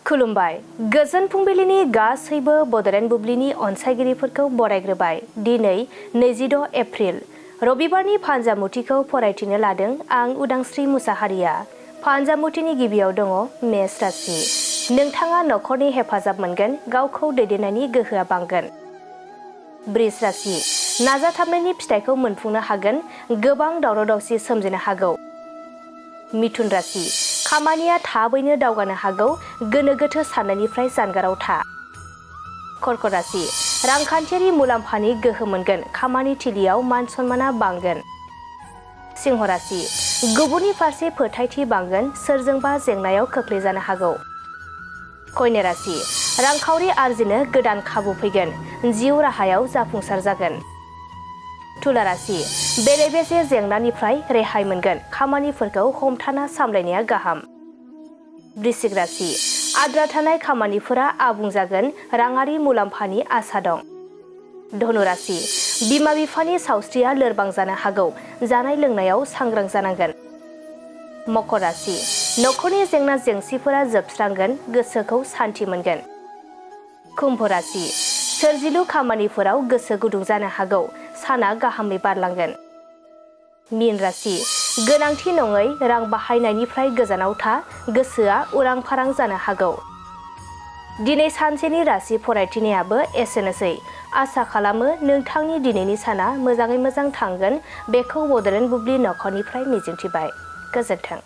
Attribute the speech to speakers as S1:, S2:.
S1: खुलुमबाय। गोजोन फुंबिलिनि गासैबो बड'लेण्ड बुब्लिनि अनसायगिरिफोरखौ बरायग्रोबाय। दिनै 26 एप्रिल रबिबारनि फानजामुथिखौ फरायथिनो लादों आं उदांस्रि मुसाहारिया। फानजामुथिनि गिबियाव दङ मेष राशि। नोंथाङा नखरनि हेफाजाब मोनगोन, गावखौ दैदेननायनि गोहोआ बांगोन। बृष राशि। नाजाथाबनायनि फिथाइखौ मोनफुंनो हागोन, गोबां दावराव-दावसि सोमजिनो हागौ। मिथुन राशि। खामानिया थाबैनो दावगानो हागौ, गोनो गोथो साननायनिफ्राय जानगाराव था। कर्कट राशि। रांखान्थियारि मुलाम्फानि गोहो मोनगोन, खामानि थिलियाव मान सन्माना बांगोन। सिंह राशि। गुबुननि फारसे फोथायथि बांगोन, सोरजोंबा जेंनायाव खोख्लैजानो हागौ। कन्या राशि। रांखावरि आरजिनो गोदान खाबु फैगोन, जिउ राहायाव जाफुंसार जागोन। तुला राशि। बेले-बेजे जेंनानिफ्राय रेहाय मोनगोन, खामानिफोरखौ हमथाना सामलायनाया गाहाम। वृश्चिक राशि। आद्रा थानाय खामानिफोरा आबुं जागोन, राङारि मुलाम्फानि आसा दं। धनु राशि। बिमा-बिफानि सावस्रिया लोरबां जानो हागौ, जानाय लोंनायाव सांग्रां जानांगोन। मकर राशि। नखरनि जेंना जेंसिफोरा जोबस्रांगोन, गोसोखौ सान्थि मोनगोन। कुम्भ राशि। सोरजिलु खामानिफोराव गोसो गुदुं जानो हागौ, साना गाहामै बारलांगोन। मीन राशि। गोनांथि नङै रां बाहायनायनिफ्राय गोजानाव था, गोसोआ उरां-फारां जानो हागौ। दिनै सानसेनि राशि फरायथिनायाबो एसेनोसै। आसा खालामो नोंथांनि दिनैनि साना मोजाङै मोजां थांगोन। बेखौ बड'लेण्ड बुब्लि नखरनिफ्राय मिजिंथिबाय। गोजोन्थों।